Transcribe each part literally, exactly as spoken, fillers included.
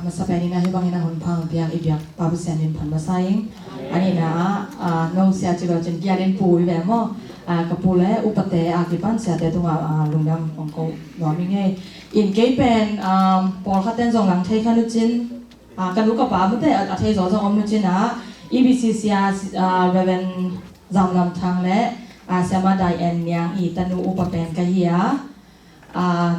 Masa pen in ah hih bangin a hun pha piak i biak Pa Pasian min phat masa ing. A nihna ah, ah, no sia ci lo cin kiat in pu i ve maw. Ah, ka pu le upate a kipan siate tungah, ah, lungdam ong ko nuam ing ei. In kei pen, um, pawlkhat ten zong lang thei kha nu cin, ah, ka nu ka pa mate a, a thei zaw zong om nu cin ah, E B C sia, ah, Reverend Zam Lam Thang le, ah, Siama Dai En Niang i tanu upa pen ka hi a. Ah,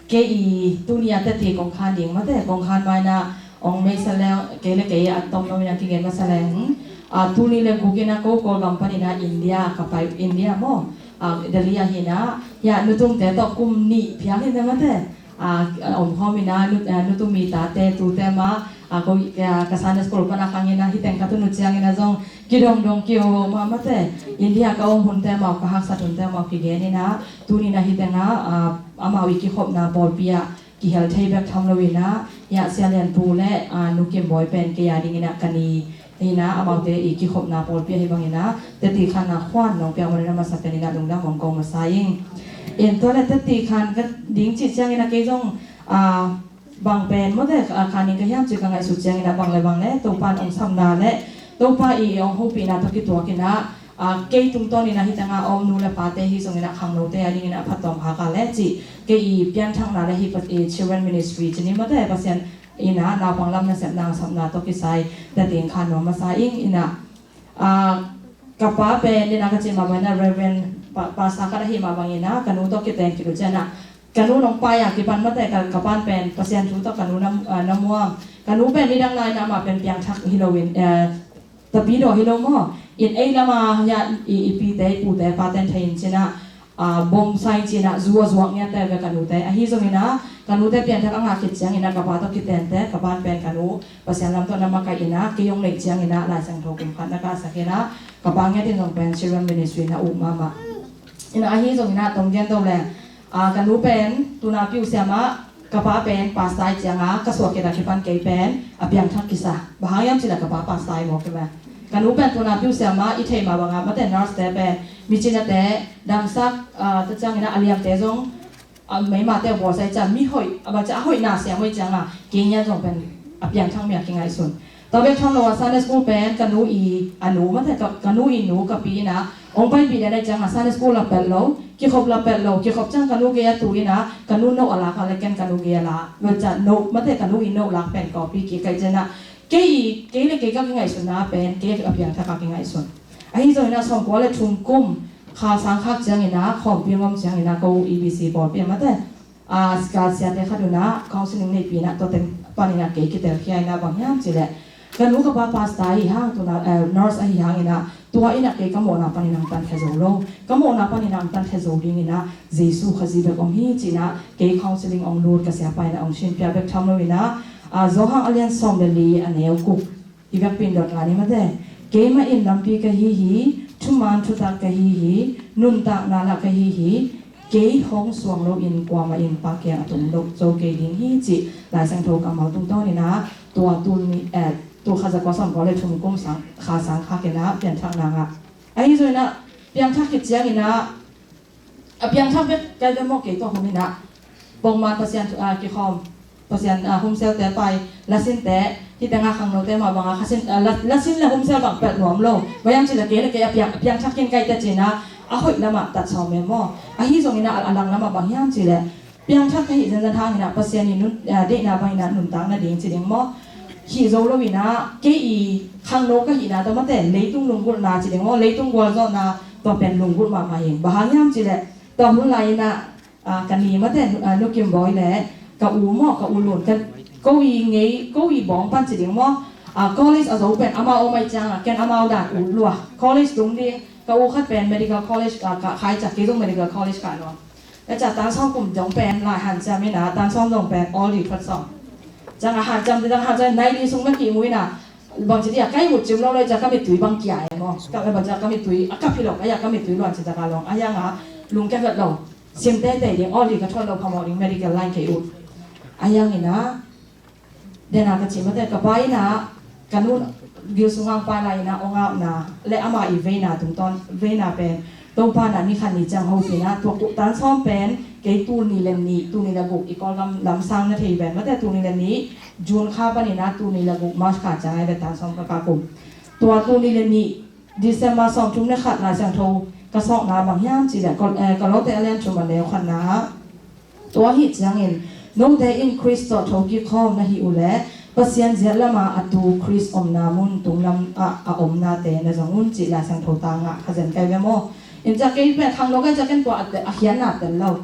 kei i tuni a teti kong khan ding mate, kong khan mai na ong meisa le, kei le kei a tom no mi na kigen masa le, hmm? Ah, tuni le gukin a ko Kawlgam panin a India ka pai, India maw? Ah, Delhi a hi na, ya, nu tungte tawh kum nih phial hi na mate. Ah, om khawm in a nu, ah, nu tung mi tate tute mah, ah, ko, ah, ka Sunday school pan a khang in a, hi teng ka tun uh ciangin a zong kidongdong kiho mah mate. India ka om hunte mah, ka haksat hunte mah kigen in a, tuni in a hi teng a, ah, amau i kikhopna pawlpi ah kihel thei bek tham lo in a, ya, Sia Lian Pu le, ah, Nu Kim Bawi pen kei a ding in a ka ni hi na, amaute i kikhopna pawlpi ah hi bang in a, teti khan a khuan nong piak man in a masa pen in a lungdam ong ko masa ing. In tua le teti khan ka ding cih ciangin a kei zong, ah, bang pen mawte, ah, khan in ka hiam cih ka ngaihsut ciangin a bang le bang le Topa in ong samna le Topa i ong hopihna tawh kituak in a, ah, kei tungtawn in a hi teng a om nu le pate hi zong in a khangnote a ding in a phattuam khak a le cih kei i pianthakna le hi pa-, i Children Ministry ci ni mawte, Pasian in a naupang lam nasepna sapna tawh kisai teti khan nuam masa ing in a, ah, ka pa pen in a ka cih mah bang in a Reverend pa, pastor khat ahi mah bang in a ka nu tawh kiteng kit uh ciang a, ka nu nong pai a kipan mate ka, ka pan pen Pasian thu tawh ka nu na, ah, na muam. Ka nu pen midang lai in a amah pen piangthak hi lo in, eh, tapidaw hi lo maw? In ei lam a ya i, i pite, i pute, paten thei in cin a, ah, bawngsa in cin a, zu a zuak ngiat te ve ka nute. Ahi zong in a, ka nute piangthak a ngah khit ciangin a ka pa tawh kitente, ka pan pen ka nu Pasian lam tawh na makaih in a, kei ong neih ciangin a, Lai Siangtho kum khat na kahsak in a, ka pa ngiat in zong pen Children Ministry na uk mahmah. In a ahi zong in a, tong gen to le, ah, ka nu pen, tuna piu siam a, ka pa pen pastor ciang a, ka suak khit a kipan kei pen a piangthak kisa. Bang hang hiam cih leh ka pa pastor maw kei ve. Ka nu pen tuna piu siam a, i theih mah bang a, mate nurse te pen, mi cinate, dangsak, ah, ta ciangin a, a liamte zong, a meimate a bawlsa i ciang, mi hoih, a bang ciang a hoihna siam hoih ciang a, kei ngiat zong pen a piangthak mi a kingaihsun. Tua bek tham lo a Sunday school pen ka nu i a nu, mate ka, ka nu i nu ka pi in a, ong paipih den a ciang a Sunday school la pelh lo, kikhop la pelh lo, kikhop ciang ka nu gei a tu in a, ka nu note a lak a le ken ka nu gei a la. Tua ciang note, mate ka nu i note lak pen copy kik ka hi ciang a, kei i, kei le kei ka kingaihsunna pen, kei a piangthak a kingaihsun. Ahi zong in a sawmkua le thum kum, kha sang khak ciang in a, khawmpi ngom ciang in a, ko E B C pawlpi a mate. Ah, ka siate khat un a counseling neihpih in a, tua teng panin a kei kitelkhia in a bang hiam cih leh, ka nu ka pa pastor ahi hang tuna, eh, nurse ahi hang in a, tua in a kei ka mawhna panin a ong tankhia zo lo. Ka mawhna panin a ong tankhia zo ding in a, Jesu Khazih bek om hi ci in a, kei counseling ong lut ka siapa in a ong sinpia bek tham lo in a, ah, Johan a lian sawm le li a neu guk. Hi bek pindot nga ni mate. Keimah in lampi ka hi hi, thuman thutak ka hi hi, nuntakna lah ka hi hi, kei hong suang lo in kuamah in Pa kiang a tung lo zo kei ding hi cih Lai Siangtho kammal tungtawn in a, tua tul ni, eh, tul khat za kua sawmkua le thum kum sang, kha sang khak in a, piangthakna ngah. Ahi zong in a, piangthak khit ciang in a, a piangthak bek kai bek maw kei tua hun in a. Bawngman Pasian, ah, kikhawm, Pasian, ah, humselte pai, lasinte, hi teng a khangnote mah bang a, khasin, ah, la, lasin le humsel bang pelh nuam lo. Bang hiam cih leh kei le kei a piang, a piangthak khin kai te ci in a, a hoih lam ah tat sawm e maw. Ahi zong in a, a, a lang lam ah bang hiam cih leh, piangthak ka hih zenzen hang in a, Pasian i nun, ah, deihna bang in a nuntak nading ci ding maw. Hih zo lo in a, kei i khangno ka hihna tawh mate, leitung lunggulhna ci ding maw, leitung gualzawhna tua pen lunggulh mahmah hi. Bang hang hiam cih leh, tua hun lai in a, ah, ka ni mate, ah, Nu Kim Bawi le, ka u maw, ka u Lun, ka, ko i ngei, ko i bawng pan ci ding maw. Ah, college a zo pen, amau om ahih ciang a, ken amau dan ut lua. College tung ding, ka u khat pen medical college, ah, ka khai ciang, kei zong medical college ka nuam. Ka ciang tan sawm kum zong pen, lai hanciam in a, tan sawm zong pen, all degree khat sawm. Ciang a hanciam, ciang hanciam, nai li sung bek ki mu in a, bang ci ding a, kai mut cim lo lo, ciang ka mittui bang kia e maw. Ka, bang ciang ka mittui, a kap hi lo, a ya ka mittui luan ci ta ka long, a ya nga, lungkia vet lo. Sim teitei ding, aw li ka thuan lo phamawh ding medical line kei ut. A hiang in a, dena ka cih mate ka pa in a, ka nu gil sung hang pai lai in a, ong apna, le ama i veina tungtawn, veina pen, Topa in a ni khat ni ciang hopih in a, tua kuk tan sawm pen, Kei tul nih le nih, tul nih le guk i Kawlgam lamsang na thei ven mate, tul nih le nih June kha panin a tul nih le guk March kha ciang ai ve tan sawm ka kah kum. Tua tul nih le nih December sawmthum le khat Lai Siangtho ka sawkna bang hiam cih leh ka, eh, ka lawmte a lian thum a neu khatna ah, tua ahih ciangin note in Khrist tawh thokik khawm na hih uh leh Pasian ziat lama a tu Khrist omna mun tunglam ah a omnate na zong un cih Lai Siangtho tang ah ka zen kai ve maw. In ciah kei pen khangno kai ciah ken tua a khiatna tel lo.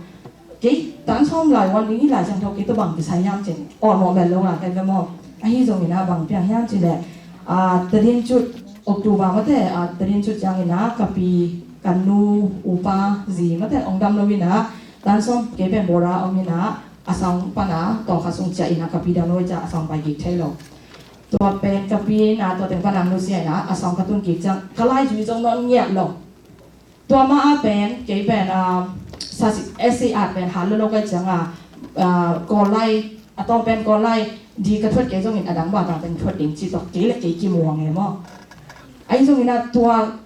Kei tan sawm lai wan ding hi Lai Siangtho kei tawh bang kisai hiam cin aw mawh bel lo lai kai ve maw. Ahi zongin a bang piang hiam cih leh, ah, Tadin Cut October mate, ah, Tadin Cut ciangin a ka pi, ka nu, upa, zi mate ong dam lo in a tan sawm kei pen bora om in a a sang pan a tawkha sung ciah in a ka pi dam lo i ciah a sang pai kik thei lo. Tua pen ka pi na tua teng pan a nu sia in a a sang ka tun kik ciang ka lai zui zong nawn ngiat lo. Tua ma a pen kei pen, ah, sa si, S A at pen hal lo lo kai ciang a, ah, Kawl lai, a tawm pen Kawl lai di ka thuat kei zongin a dang ba tang teng thuat ding ci tawh kei le kei kimuang e maw. Ahi zongin a tua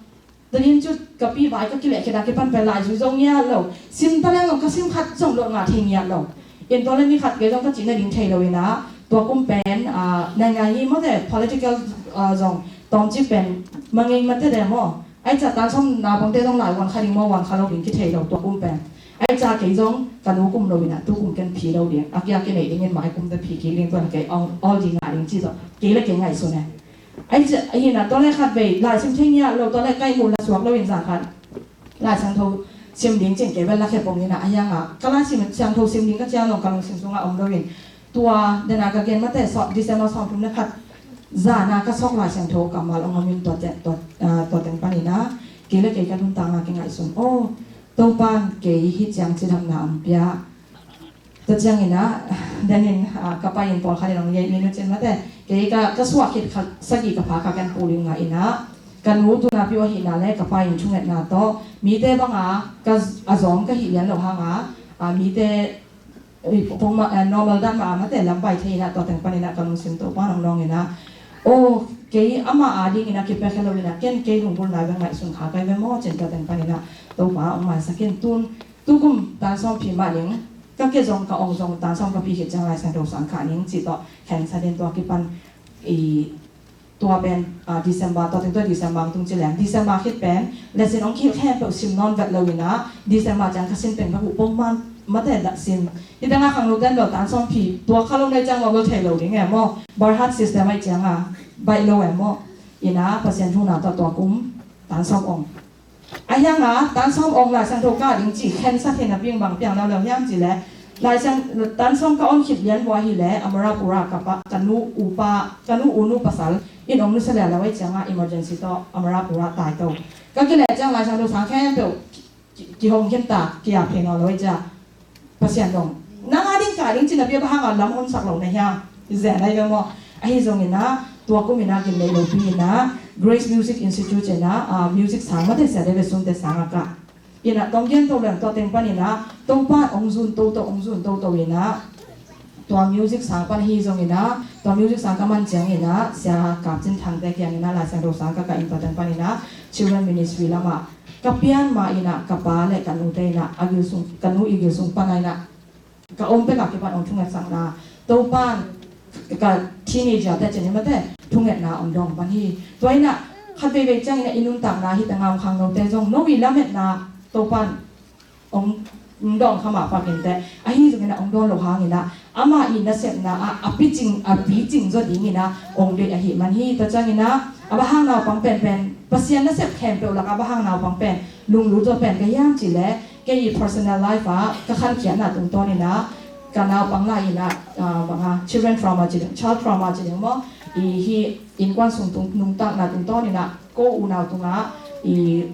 Tadin Cut ka pi vai ka kileh khit a kipan pen lai zui zong ngiat lo. Sim ta leng zong ka sim khat zong lo nga thei ngiat lo. In tua le ni khat kei zong ka cih na ding thei lo in a tua kum pen, ah, nai nai hi mawte political, ah, zong tawmcik pen mangei mate de maw. Ai ca tan sawm naupangte zong lai wan kha ding maw, wan kha lo ding kithei lo tua kum pen. Ai ca kei zong ka nu kum lo in a tu kum ken phi lo ding. A kia kinei dingin mai kum te phi kik ding tuan kei awl ding ngah ding ci tawh. Kei le kei ngaihsun e. Ai ca ahi na tua le khat vei lai sim thei ngiat lo tua le kai muh la suak lo in za khat. Lai Siangtho sim ding cin kei bel la khe pong in a a hiang a. Ka Lai sim, Siangtho sim ding ka ciang zong ka lungsim sungah om lo in. Tua dena ka gen mate sawt December sawmthum le khat zana ka sawk Lai Siangtho kammal ong om in tua te, tua, ah, tua teng panin a kei le kei ka nuntakna kingaihsun aw Topan kei hi ciang cidamna ong pia. Tua ciangin a denin, ah, ka pai in pawlkhat in ong yei min uh cin mate kei ka, ka suah khit khat sagih ka pha ka ken pulin ngah in a ka nu tuna piu ahihna le ka pai in thungetna tawh mite banga ka, a zawm ka hih lian lo hanga, ah, mite Ui, pongmah, eh, normal dan mah a mate lam pai thei inah tua teng paninah ka lungsim Topa nong nawng inah. Oh, kei ama a ding inah kipia khe lo inah ken kei lunggulna ve ngaihsun kha kai ve maw cin tua teng paninah Topa ong maisak in tun tukum tan sawm phi mah ning ka ke zong ka ong zong tan sawm ka phi khit ciang Lai Siangtho sang kha ning cih tawh khensat in tua kipan i Tua pen, ah, December, tua teng tua December ang tung ci leng. December khit pen, lesson ong khil khempeuh sim nawn vet lo inah, December ciang ka sin pen ka huh pong man, mate dah sim. Hita nga khang lo ten bel tan sawm phi, tua kha lo nai ciang lo bel thei lo ding e maw. By heart system ai ciang a, baih lo e maw. Inah, Pasian thuna tua tua kum, tan sawm ong. A hiang a, tan sawm ong Lai Siangtho ka ding ci, khensat hi na ping bang piang lo lo hiam ci le. Lai Siang, tan sawm ka on khit lian bua hi le, Amarapura ka pa, ka nu upa, ka nu unu pasal, in ong nusia lia lo ai ciang a, emergency tawh, Amarapura tai to. Ka kile ciang Lai Siangtho sang khempeuh, ki, ki, kihong khin ta, ki ap thei nawn lo ai ciang. Pasian dong. Nang a ding ka ding cin a bia bang hang a lam honsak lo na hiam. Zen ai ve maw. Ahi zong inah, tua kum inah gin nei lo pi inah, Grace Music Institute inah, ah, music sang mate sia de ve sum te sang a ka. Inah tong gen to leng tua teng pan inah, Topa ong zun to to, ong zun to to inah. Tua music sang pan ahi zong inah, tua music sang ka man ciang inah, sia Kap Cin Thang te kiang inah, Lai Siangtho sang ka ka in tua teng pan inah, Children Ministry lamah, ka pian ma inah ka pa le ka nute inah a gil sung, ka nu i gil sung pan a inah ka om pek a kipan ong thungetsakna Topan ka teenager te cin hi mate thungetna ong dong pan hi. Tua inah khat veivei ciang inah i nuntakna hi tanga ong khangnote zong no i lametna Topan ong, ong dawng kha mah pakin te ahi zongin a ong dawn lo hangin ah amah i nasepna ah a picing, a picing zaw dingin ah ong deih ahi man hi. Tua ciangin ah a bang hang naupang penpen Pasian nasep khempeuh lak a bang hang naupang pen lunglut zaw pen ka hiam cih leh kei i personal life ah ka khankhiatna tungtawnin ah ka naupang lai in ah, ah, bang a children trauma ci ding, child trauma ci ding maw, i hi innkuan sung tung nuntakna tungtawnin ah ko unau tungah i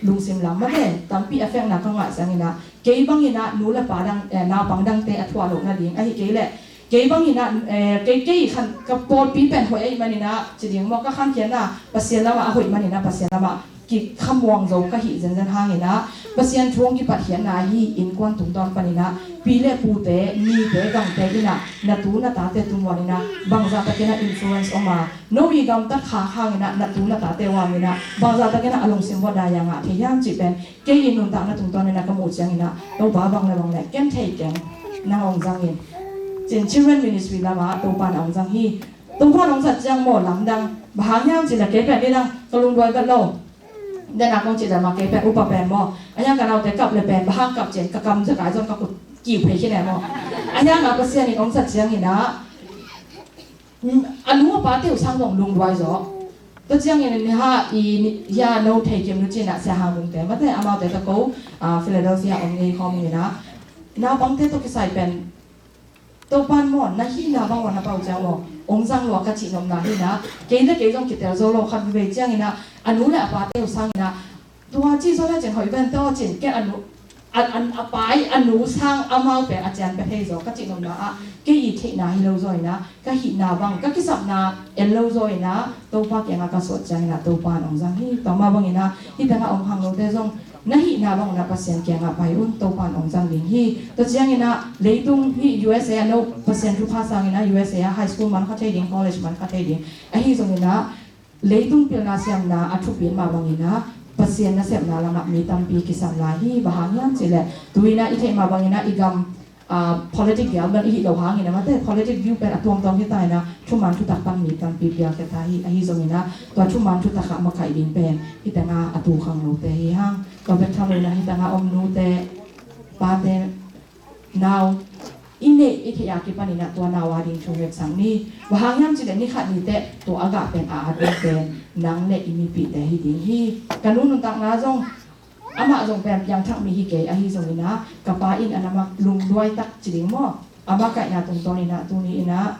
lungsim lam mate tampi a fekna ka ngah ciangin ah kei bangin ah nu le pa dang, eh, naupang dangte a thuah loh nading ahi kei leh kei bangin ah, eh, kei, kei khan ka pawlpi pen hoih ahih manin ah ci ding maw, ka khankhiatna Pasian lamah a hoih manin ah Pasian lamah kikhamuang zo ka hih zenzen hangin ah, Pasian thu hong kipatkhiatna ahi innkuan tungtawn panin ah, pi le pute, nite, gangte in ah, na tu na tate tungtawn in ah, bangzah takin ah influence om a, no i gamtat khak hangin ah, na tu na tate uh hangin ah, bangzah takin ah a lungsim vuah dai a ngah thei hiam cih pen, kei i nuntakna tungtawn in ah ka muh ciangin ah, Topa bang le bang le, ken thei keng, nang hong zang in. Cin Children Ministry lam ah Topa in hong zang hi. Topa in hong zat ciang maw lamdang, bang hang hiam cih leh kei pen nidang ka lungduai vet lo. Den a kong cih dan mah kei pen upa pen maw, a hiang ka naute kap le pen, bang hang kap cin, ka kam zakai zong ka kut kiu phei khin e maw. A hiang a Pasian in hong zat ciangin ah, a nu a pate uh sang zong lungduai zaw. Tua ciangin ah, i, hia no thei kim nu cin ah, Sia Hang Bung te, mate amaute tawh ko, ah, Philadelphia om ngei khawm in ah, naupangte tawh kisai pen, Topa'n maw, na hihna bang uh na pau ciang maw, hong zang lua ka cih nopna hi in ah, kei le kei zong kitel zo lo, khat vei ciangin ah, a nu le a pate uh sangin ah, tua ci zaw le cin hoih ven tawh cin, kei a nu, a, a, a pa i a nu sang amau pen a cian pia thei zaw ka cih nopna ah, kei i theihna hi lo zaw in ah, ka hihna bang, ka kisapna en lo zaw in ah, Topa kiangah ka suah ciangin ah, Topa'n hong zang hi. Tua mah bangin ah, hih tengah om khang note zong, na hihna bang un ah Pasian kiangah pai un, Topa'n hong zang ding hi. Tua ciangin ah, leitung hih U S A ah no Pasian thupha sangin ah, U S A ah high school man kha thei ding, college man kha thei ding. Ahi zongin ah, leitung pilna siamna a thupi mah bangin ah, Pasian nasepna lamah mi tampi kisam lai hi, bang hang hiam cih leh, tu-in ah i theih mah bangin ah i gam, ah, politic vial bel i hih loh hangin ah, mate politic view pen a tuamtuam hi ta in ah, thuman thutak pan mi tampi pial khia ta hi. Ahi zongin ah, tua thuman thutak ah makaih ding pen, hih tengah a tu khang note hi hang. Tua bek tham lo in ah, hih tengah om nute, pate, nau i neih i theih a kipan in ah, tua nau a ding thu hong heksak ni. Bang hang hiam cih leh ni khat ni teh tua a gah pen a at ding pen nang le i mipihte hi ding hi. Ka nu nuntakna zong, amah zong pen piangthak mi hi kei, ahi zongin ah, ka pa in a na mak lungduai tak ci ding maw, a makaihna tungtawn in ah, tuni in ah,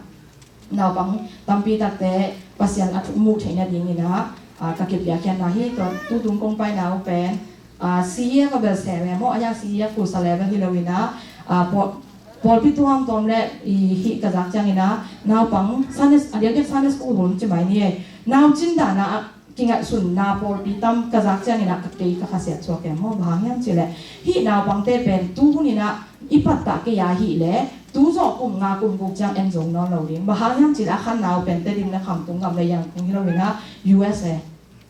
naupang tampi takte Pasian a thu muh theih nadingin ah, ah, ka kipiakkhiatna hi. Tua tutung kong paina uh pen, ah, C E a ka bel sem e maw, a hiang C E a khusa level hi lo in ah, ah, pawl-, pawlpi tuamtuam le i hih ka zak ciangin ah, naupang Sunday, a diakdiak Sunday school hun ci mai ni e. Nau cin dan ah, kingaihsunna pawlpi tam ka zak ciangin ah, ka kei ka khasiat suak e maw, bang hang hiam cih leh, hih naupangte pen tu hun in ah i pattah kei a hih leh, tu zawh kum nga kum guk ciang en zo nawn lo ding. Bang hang hiam cih leh, a khan nau pen Tedim le Khamtung gam le Yangon hi lo in ah, U S A.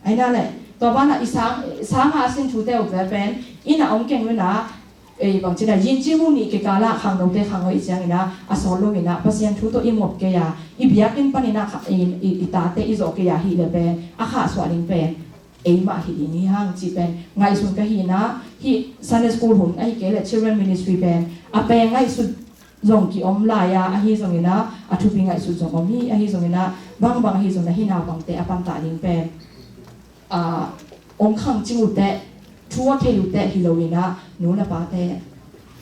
Ahi na leh, tua banah i sang, sang a sin thute uh pen, inn ah hong keng un ah, ei, bang ci na, yin ci mu nih kikal ah khangnote khangno i ciangin ah, a sawt lo in ah, Pasian thu tawh i muap kei a, i biakinn panin ah kha-, i, i, i tate i zawh kei a hih leh pen, a khahsuah ding pen eimah hi ding hi hang cih pen ngaihsun ka hi in ah, hih Sunday school hun ahih kei leh Children Ministry pen a peng ngaihsut zong kiom lai a, ahi zongin ah, a thupi ngaihsut zong om hi. Ahi zongin ah, bangbang ahi zongin ah, hih naupangte a pantah ding pen, ah, hong khangcing uh teh, thu a thei uh teh hi lo in ah, nu le pate,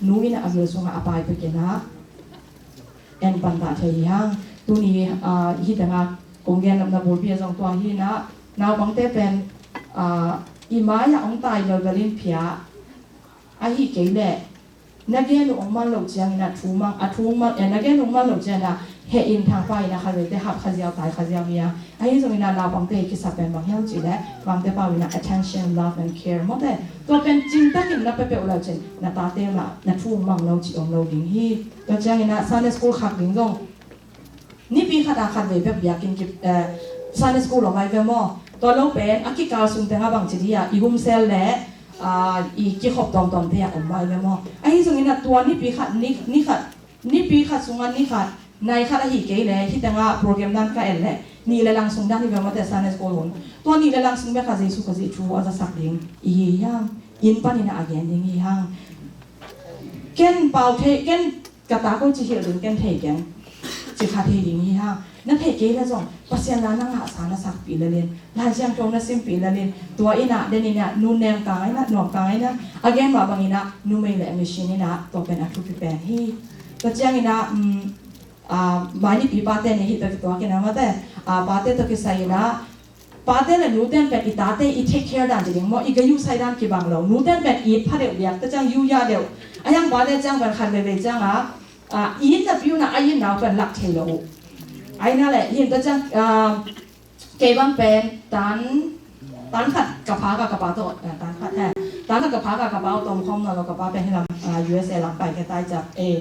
nu in ah a gil sungah a pai pek in ah, en pantah thei hi hang. Tuni, ah, hih tengah kong gen nopna bulpi ah zong tua hi in ah, naupangte pen, ah, i mai-ah hong tai velvel in phiat, ahih kei leh, na gen uh hong man loh ciangin ah thu mang, a thu mang, eh, na gen uh hong man loh ciangin ah, heh in thangpha in ah khatvei teh hap kha ziau, tai kha ziau hi a. Ahi zongin ah naupangte i kisap pen bang hiam cih leh, Mangte pau in ah attention, love and care maw te. Tua pen cin takin na pia peuh lo cin, na tate mah na thu hong mang lo cih om lo ding hi. Tua ciangin ah Sunday school khak ding zong, nipi khat a khatvei bek biakinn ki, eh, Sunday school om ai ve maw. Tua lo pen a kikal sung tengah bang ci ding a, i humsel le, ah, i kikhop tawmtawmte a om ai ve maw. Ahi zongin ah tua nipi khat, ni, ni khat, nipi khat sungah ni khat, nai khat ahih kei leh, hih tengah program dan ka et leh, nih le lang sung dan hi ve maw te Sunday school hun. Tua nih le lang sung bek ah Jesu Khazih thu a zasak ding i hi hiam? Inn panin ah a gen ding hi hang. Ken pau thei, ken ka ta ko ci hilh ding ken thei keng. Ci kha thei ding hi hang. Na theih kei leh zong, Pasian la na ngahsa na sakpih lel in, Lai Siangtho na simpih lel in, tua in ah, den in ah, nu nem ka ngai na, nuam ka ngai na, a gen mah bangin ah, numei le mission in ah, tua pen a thupi pen hi. Tua ciangin ah, um, ah, mai nipi pate ni hi tua kituak in ah maw te, ah, pate tawh kisai in ah, pate le nute in pen i tate i take care dan ci ding maw, i gayuh sai dan kibang lo. Nute in pen it pha deuh diak, tua ciang yu ya deuh. A hiang pate ciang pen khat veivei ciang a, ah, i it napi un ah a it nau pen lak thei lo uh. Ahi na leh, hi in tua ciang, ah, kei bang pen tan, tan khat ka pha ka ka pa tawh, eh, tan khat, eh, tan khat ka pha ka ka pa tawh om khawm nawn lo, ka pa pen hi lam, ah, U S A lam pai khia ta i ciang, eh,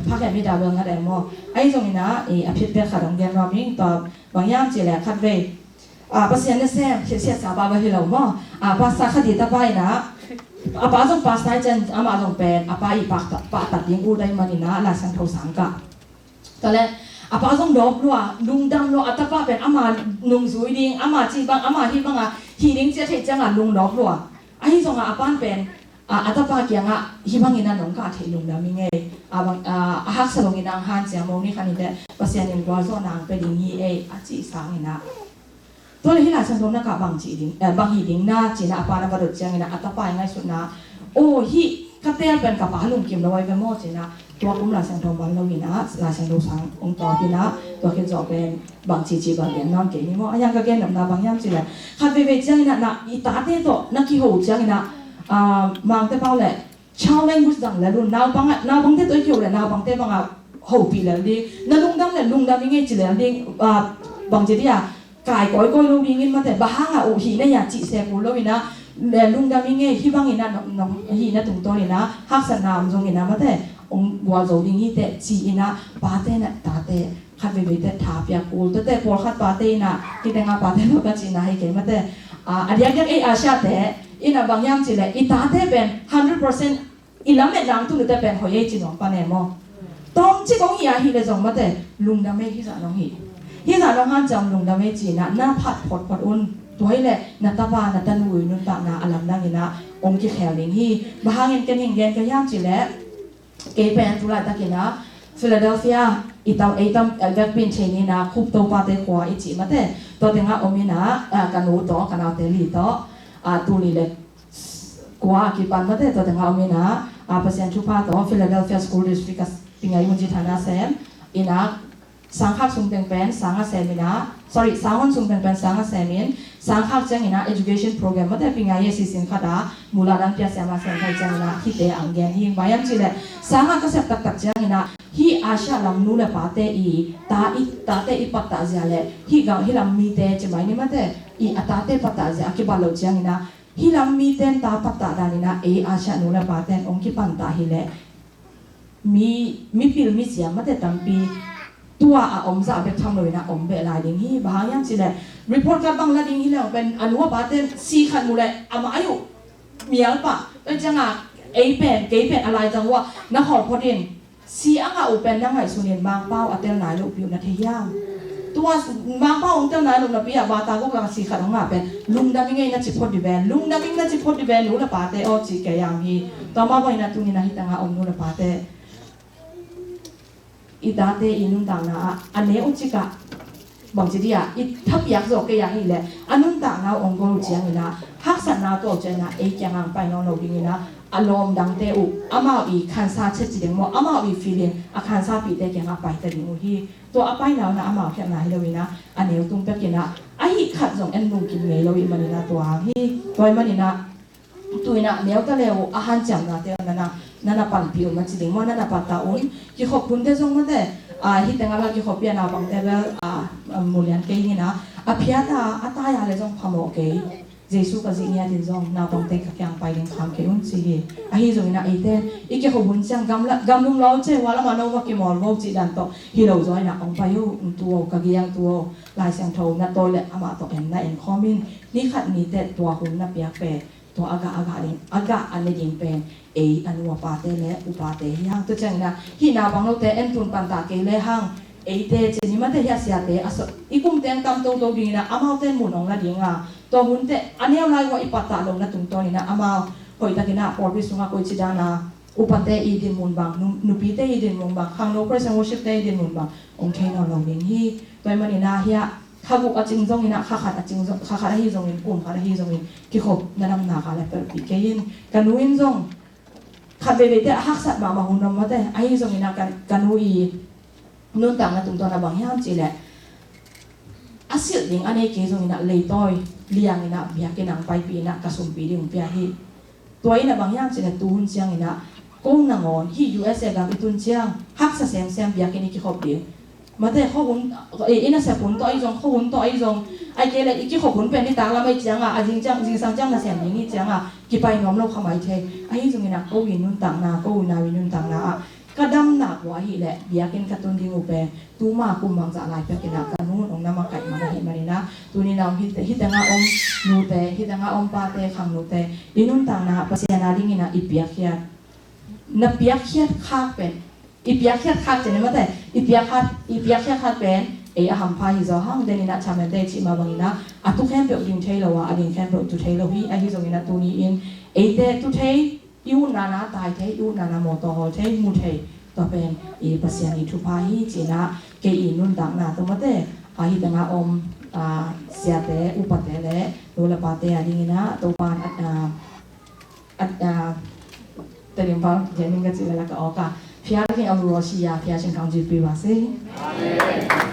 pha khia mi dah bel ngat em maw. Ahi zongin ah, eh, a phit pen khat hong gen nuam ing, tua bang hiam cih leh khat vei, ah, Pasian nasem, siatsiatsa pa bel hi lo maw. Ah, pastor khat i tapa in ah, a pa zong pastor i ciang, amah zong pen a pa i pahtak, pahtak ding ut ahih manin ah Lai Siangtho sang kah. Tua leh a pa zong dawp lua, lungdam lua, a tapa pen ama nungzui ding, ama cih bang, ama hih bang a hih ding ci a theih ciang a lungdawp lua. Ahi zong a, a pa'n pen, a, a tapa kiang ah hih bangin ah nong kah theih lungdam ing ei. A bang, a, a haksa lo in ah hong hanciam, mawngni khat ni teh Pasian in gualzawhna hong pia ding hi ei, a cih sangin ah. Tua leh hih Lai Siangtho na kah bang ci ding, eh, bang hi ding na ci-in ah a pa'n a va dot ciangin ah a tapa i ngaihsutna, aw, hih ka teel pen ka pa lungkim lo ahi ve maw ci-in ah, tua kum Lai Siangtho man lo in ah Lai Siangtho sang hong tawp in ah, tua khit zawh pen bang ci ci bang gen nuam kei ni maw. A hiang ka gen nopna bang hiam cih leh, khat veivei ciangin ah na i tate tawh na kiho ciangin ah, ah, Mangte pau leh child language zang lel un, naupang, naupangte tawh i kiho leh naupangte bang a hopih lel ding. Na lungdam leh lungdam ing ei ci lel ding, ah, bang ci dih a, kai kawikawi lo dingin mate, bang hang a uh hih na hia cih se kul lo in ah, lungdam ing ei, hih bangin ah nong, nong hih na tungtawn in ah haksatna om zongin ah mate, hong gualzo ding hi teh ci-in ah pate in ah tate khat veivei teh tha pia kul. Tuate pawlkhat pate in ah, hih teng ah pate lo ka cihna hi kei mate, ah, a diakdiak ei Asia te in ah bang hiam cih leh i tate pen hundred percent i lametna hong tun uh teh pen hoih ei ci nuam pan e maw. Tawmcik hong hih ahih leh zong mate, lungdam ei, hih zah nong hih, hih zah nong hanciam, lungdam ei ci-in ah na phat photphot un. Tua hi leh na tapa na tanu i nuntakna a lamdang in ah hong kikhel ding hi. Bang hangin ken hing gen ka hiam cih leh, kei pen tu laitakin ah Philadelphia i tam, ei tam, eh, vekpi in thei ni in ah Khup Topate khua i cih mate, tua teng ah om in ah, ah, ka nu tawh ka naute li tawh, ah, tul nih leh kua a kipan mate, tua teng ah om in ah, ah, Pasian thupha tawh Philadelphia School District a pi ngai un, ci thana sem in ah, sangkhak sung teng pen sang a sem in ah, sorry, sanghon sung teng pen sang a sem in, sangkhak ciangin ah education program mate pi ngai a sisin khat ah mula dan pia sem a sem thai ciangin ah hihte ang gen hi. Bang hiam cih leh sang a ka sep taktak ciangin ah hih Asia lam nu leh pate i ta, i tate i pattah zia leh hih gam, hih lam mite ci mai ni mate, i a tate pattah zia a kibat loh ciangin ah hih lam mite'n ta pattah dan in ah ei Asia nu leh pate'n hong kipan ta hi leh mi, mipil misiam mate tampi tua a om zah bek tham lo in ah om beh lai ding hi. Bang hang hiam cih leh report card bang la ding hi leh pen a nu a pate'n si khat mu leh amah ai uh mial pah. Tua ciang ah ei pen, kei pen a laizang uh ah na khawlphot in, si a ngah uh pen na ngaihsun in, Mangpau a tel nai lohpi uh na thei hiam? Tua Mangpau hong tel nai loh napi ah bata guk lak a si khat hong ngah pen lungdam ing ei na ci phot dih ven, lungdam ing na ci phot dih ven, nu leh pate aw, ci kei hiam hi. Tua mah bangin ah tuni in ah hih teng ah om nu leh pate, i tate i nuntakna ah a neu cik ah bangci dih ah i thapiak zawh kei ahih leh a nuntakna uh hong gol uh ciangin ah haksatna tuah uh ciangin ah ei kiang ah hong pai nawn lo dingin ah a lawm dangte uh amau i khansa chet ci ding maw, amau i feeling a khansapihte kiang ah pai ta ding uh hi. Tua a paina un ah amau khialhna hi lo in ah a neu tung pek in ah, ahi khat zong en lungkim ngei lo i hih manin ah tua hang hi. Tua ahih manin ah tu in ah neu ta le uh a hanciamnate uh na na, na na panpih un mah ci ding maw, na na pattah un. Kikhop hunte zong mate, ah, hih teng ah bel kikhop pi a, naupangte bel, ah, ah, mu lian kei ing in ah, a phiat a, a tai a leh zong phamawh kei. Jesu ka zih ngiat in zong naupangte ka kiang pai ding kham kei un ci hi. Ahi zongin ah eite i kikhop hun ciang gam la, gam lum lo cei, hua lam ah no va kimawl vo cih dan tawh hi lo zaw in ah hong pai uh, tu aw, ka giang tu aw, Lai Siangtho na tawi leh amah tawh en, na en khawm in, ni khat ni teh tua hun na piak pen tua a gah, a gah ding, a gah a ne ding pen ei a nu a pate leh upate hi hang. Tua ciangin ah hih naupang lote en tun pan ta kei le hang, eite ci ni mate, hih a siate a so, i kum teng tam toto dingin ah amaute'n mun hong la ding a, tua hun teh a neu lai uh ah i pattah lohna tungtawn in ah amau hoihtakin ah pawlpi sungah koici dan a upate i dinmun bang, nu, nupite i dinmun bang, khangno praise and worship te i dinmun bang hong thei nawn lo ding hi. Tua ahih manin ah hih ah kha guk a cing zongin ah, kha khat a cing zong, kha khat ahi zongin, kum khat ahi zongin kikhop na damna kha leh pelhpih kei in. Ka nu in zong khat veivei teh a haksat mahmah hun om mate, ahi zongin ah ka, ka nu i nuntakna tungtawn ah bang hiam cih leh a silh ding a nei kei zongin ah leitawi liangin ah biakinn ah hong paipih in ah ka sumpi ding hong pia hi. Tua in ah bang hiam cih leh tu hun ciangin ah ko nangawn hih U S A gam i tun ciang haksa semsem, biakinn i kikhop ding, Mate, khuahun, eh, i nasep hun tawh ahi zong, khuahun tawh ahi zong, ahih kei leh i kikhop hun pen nitak lam ahih ciangin, a zing ciang, zingsang ciang nasem ding ahih ciangin, kipai nuam lo kha mai thei. Ahi zongin ah, ko ii nuntakna, ko unau ii nuntakna ah, ka damna kua ahih leh, biakinn ka tun ding uh pen, tuma kum bangzah lai pek in ah, ka nu'n ong na makaih man ahih manin ah, tuni-in ah, hih, hih teng ah om nute, hih teng ah om pate, khangnute, i nuntakna, Pasian a dingin ah, i piakkhiat, na piakkhiat khak pen, i piakkhiat khak cih ni mate, i piakkhiat, i piakkhiat khak pen, ei a hampha hi zaw hang, den in ah chairman te cih mah bangin ah, a tu khempeuh ding thei lo a, a ding khempeuh tu thei lo hi, ahi zongin ah tuni-in, eite tu thei, i utna na tai thei, i utna na mawtaw hawl thei, mu thei, tua pen, i Pasian i thupha hi, ci-in ah, kei i nuntakna tawh mate, a hih teng ah om, a, siate, upate le, nu le pate a dingin ah, Topa'n, a, a, a, a, Tedim pau, Jenny ka cih leh ka awk a. ဖျားသခင်အလိုတော်ရှိရာ ဘုရားရှင်ကောင်းချီးပေးပါစေ။